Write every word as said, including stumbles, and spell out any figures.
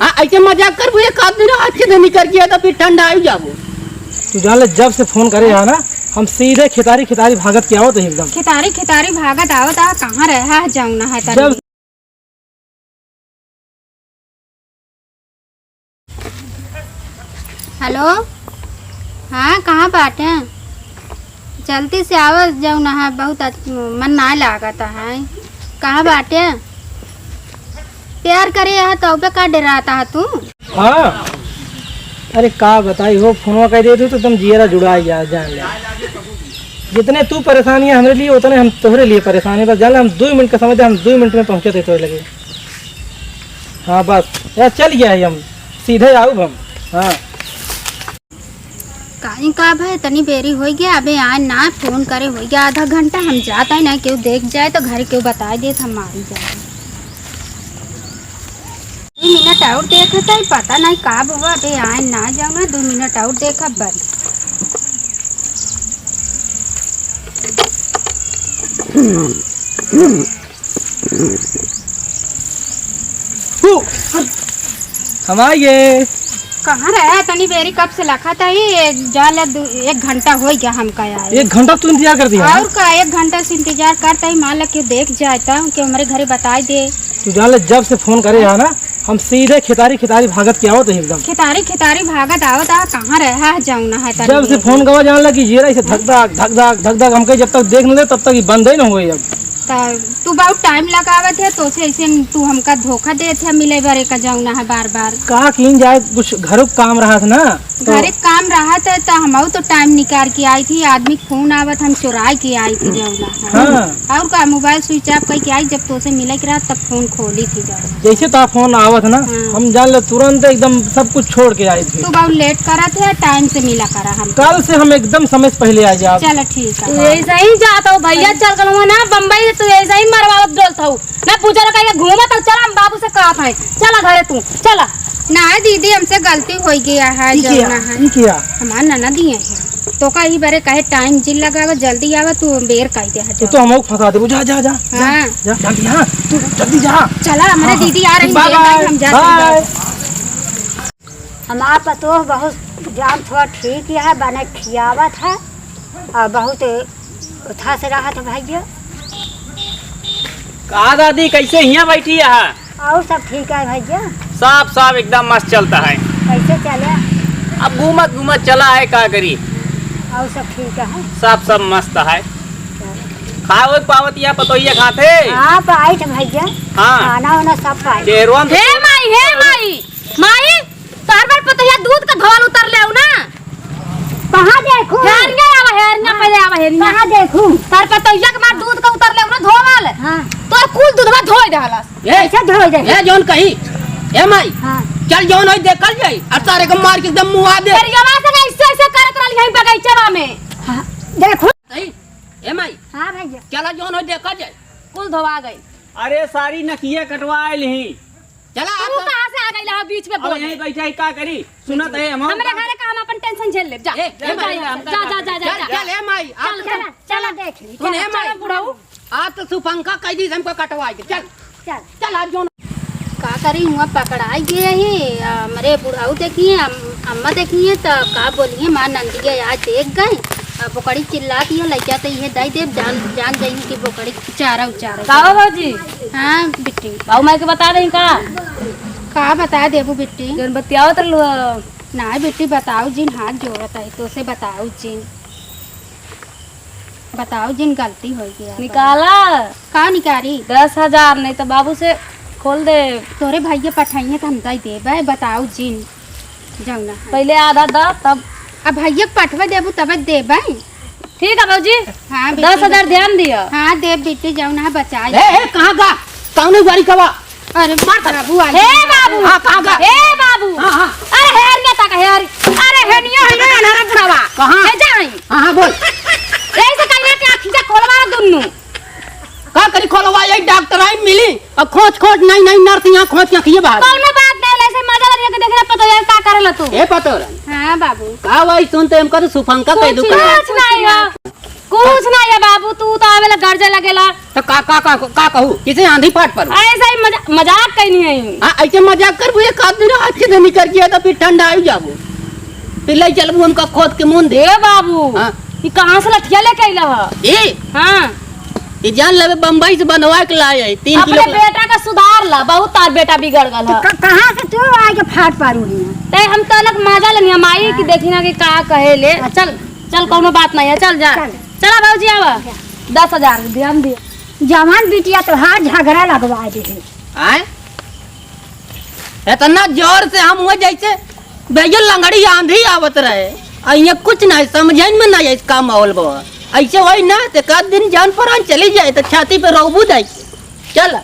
हाँ, ऐसे मजाक करबू, एक आध दिन अच्छे से निकर गया तो फिर ठंडा आई जाबू। तू जान ले, जब से फोन करे है ना, हम सीधे खितारी खितारी भागत के आवत है एकदम। खितारी खितारी भागत आवत आ, कहाँ रहा है जौन है तनी। जब हेलो, हाँ, कहाँ बाटे? जल्दी से आवा, जौन है बहुत अच-, मन ना लागत है। कहाँ बाटे? प्यार करे है तो पे का डराता है तू? हाँ, अरे का बताई हो, फोनवा कह देती तो तुम जियरा जुड़ा जा, जान ले। जितने तू परेशान है हमरे लिए, उतने हम तोहरे लिए परेशान है। बस जान ले, हम दो मिनट का समय दे, हम दो मिनट में पहुँचे थे तोहरे लगे। हाँ बस, यार चल गया है, हम सीधे आउब हम। हाँ। काई का भाई, तनी बेरी होइ गया, अबे आए ना, फोन करे होइ गया आधा घंटा, हम जात है ना, केहू देख जाए तो घरे केहू बताइ दे तो हम मारी जाए। दो मिनट और देखत है, पता नहीं का हुआ, अबे आए ना जाऊँगा, दो मिनट और देखब बस। हमार ये। कहाँ रहा तनी बेरी, कब से लखत ही, ये जान ले दू, एक घंटा होइ गया हमका आए। एक घंटा तू इंतजार कर दिया? और का, एक घंटा से इंतजार करता ही, मान ला के देख जाए तो, कि हमरे घरे बताइ दे। तू जान ले, जब से फोन करे है ना, हम सीधे खितारी खितारी भागत के आवत है एकदम। खितारी खितारी भागत आवत आ, कहाँ रहा है जौन है तनी जब से बेरी। फोन गवा जान लगी, ये रहा इसे धक धक, धक धक, धक धक, हमके जब तक देख न ले, तब तक ये बंद ही न होए अब। त तू बहुत टाइम लगावत है, तो से ऐसे तू हमका धोखा देत है, मिले बरे का जौन है बार बार। का कीन जाए, कुछ घरों काम रहा था ना, तो घरे काम रहा था, त हमहू तो टाइम निकाल के आई थी, आदमी फोन आवत, हम चुराए के आई थी जौन है। हाँ। और का, मोबाइल स्विच ऑफ करके आई, जब तोसे मिले के रहा, तब फोन खोली थी जौन। जैसे तो फोन आवत ना, हाँ। हम जान ले तुरंत एकदम सब कुछ छोड़ के आई थी। तू बहुत लेट करत है, टाइम से मिला करा हम। कल से हम एकदम समय से पहले आ जाब। चलो ठीक है। तू ऐसे ही जात हो भैया, चल गलो ना बम्बई, तू ऐसे ही मरवावत डोलत हो। ना पूजा रखा के घूमत हो, चल हम बाबू से कहत है, चला घरे तू, चला। ना दीदी, हमसे गलती होइ गया है, ई जौन किया? है। ई किया? हमार ननद ही है। तो का ही बरे कहे टाइम जिन लगावा, जल्दी आवा, तू बेर कह दे है तू तो जौन। हमको फंसा दे, जा, जा, जा, जा, हाँ। जा, जल्दी, हाँ, तू जल्दी जा। चला, हमारे हाँ, हाँ। दीदी आ रही, बाय, देर बाय, नहीं, हम जाते हैं, बाय। बाय। हमार पतोह बहुत जान थोड़ा ठीक है, बने खियावत है और बहुत उठा से रहत है भैया। का दादी, कैसे हियाँ बैठी है? और सब ठीक है भैया। सब, सब एकदम मस्त चलता है। कैसे चले? अब घूमत घूमत चला है, का करी? और सब ठीक है। सब, सब मस्त है। चलो। खाओ पावत या पतोहिया खाते? हाँ, पाइत भैया। हाँ। खाना वाना सब पाइत। चेहरवा में हे तो माई, हे माई, माई, तोहर बार पतोहिया दूध का धोवल उतर ले ना। कहाँ देखू? हेरिया आवा, हेरिया हाँ। पहले आवा, हेरिया। कहाँ देखू? तोहर पतोहिया के मार दूध का उतर ले ना धोवल। हाँ। तोर कुल दूधवा धोई देहलस। ए, कैसे धोई दे? ए, जौन कही, ए माई, हाँ। चल जौन होई देखल जाई, और सारे के मार के एकदम मुआ दे। हेरिया से ऐसे ऐसे करत रहली है बगीचवा में। हाँ, देखू। सही? ए माई, हाँ भैया। चला जौन होई देखल जाई। कुल धोवा गई। अरे सारी नकिया कटवा आइल ही। चला, तू आप तो कहाँ से आ गइला हो बीच में अब बोले? यहीं बैठा ही का करी? सुनत है हम। हमरे घरे का हम अपन टेंशन झेल लेब। जा, ए, जा, ए माई, जा, हम जा, का जा, जा, जा, चल, जा। चल, ए माई, आप चल, तो चला, चला देख ली। सुन, ए चला, माई, चला बुढ़ऊ। आप तो सुपंखा कह दी हमको कटवाई दे। चल, चल। चल, आज जो का करी, हुआ पकड़ाई गए ही, हमरे बुढ़ऊ देखिए, अम-, अम्मा देखिए, तो का बोलिए, माँ नंदिया आज देख गए, अब बोकड़ी चिल्ला दिया, लइका तो इहे दई देब, जान, जान जाइए कि बोकड़ी चारा उचारा। का हो भौजी? हाँ, बिट्टी। बाबू माई के बता दें का? का बता देबू बिट्टी? जौन बतियावत रहलू ह। ना बिट्टी, बताओ जिन, हाथ जोड़त है, तो से बताओ जिन। बताओ जिन, गलती हो गया। निकाला। का निकारी? दस हजार, नहीं तो बाबू से खोल दे। तोरे भैया पठाइए तो हम दे देबे, बताओ जिन। जौना है। पहले आधा द, तब। अब भैया के पठवा देबू, तब देबे। ठीक है भौजी। हाँ, बिट्टी, दस हजार बिट्टी। ध्यान दिया। हाँ, देब बिट्टी, जौन है बचाए। ए, ए, कहाँ गा? कौन है बारी कवा? अरे मार कर। बाबू, आ हे गया। बाबू। हाँ, कहाँ गा? हे बाबू। हाँ, हाँ। अरे हेर ने तक हेर। अरे हेनिया है ना, अनारा बुढ़ावा। कहाँ? हे जाई। हाँ, हाँ, बोल। यही से कहिए कि आँखी से खोलवा दुन्नू। का करी खोलवा, यही डॉक्टर आई मिली। अब खोज, खोज, नहीं, नहीं, नर्स यहाँ खोज के आँखिए बाहर। कौनो बात नहीं, ऐसे मजा लगे कि देख रहा पतोहिया का करेला तू। ए पतोरन। हाँ बाबू। का भाई सुनते हमका तो सुफंका कह कुछ दू का? कुछ नहीं हो, कुछ नहीं है बाबू, तू तो आवेला गरजे लगेला, तो का, का, का, का कहू? किसे आंधी फाट पर? ऐसा ही मजा-, मजाक कइनी है। हाँ, ऐसे मजाक करबू, एक आध दिन अच्छे से निकर गया तो फिर ठंडा आई जाबू। फिर ले चलबू हमका खोद के मुंह दे। ए बाबू, हाँ। ई कहाँ से लठिया लेके अइला ह? ए? हाँ। ई जान लेबे बम्बई से बनवा के लाए है, तीन अपने किलो का। बेटा का सुधार ला, बहुत तार बेटा बिगड़ गल तो ह। क-, कहाँ से तू आके फाट पारू हियाँ? ते हम तो अलग मजा लेनी, हम आई कि हाँ। देखी ना कि का कहे ले। अच्छा। चल, चल, कौनो बात नहीं है, चल जा। चल। चला भौजी, आवा। दस हजार दे, हम दिए। जवान बिटिया तोहार झगड़ा लगवा दे है। आय? इतना जोर से हम हुआ जैसे भैया लंगड़ी आंधी आवत रहे। आ ये कुछ नहीं समझन में नहीं है इसका माहौल बा। ऐसे होई ना तो एक आध दिन जान परान चली जाए तो छाती पे रोबू जाए। चल।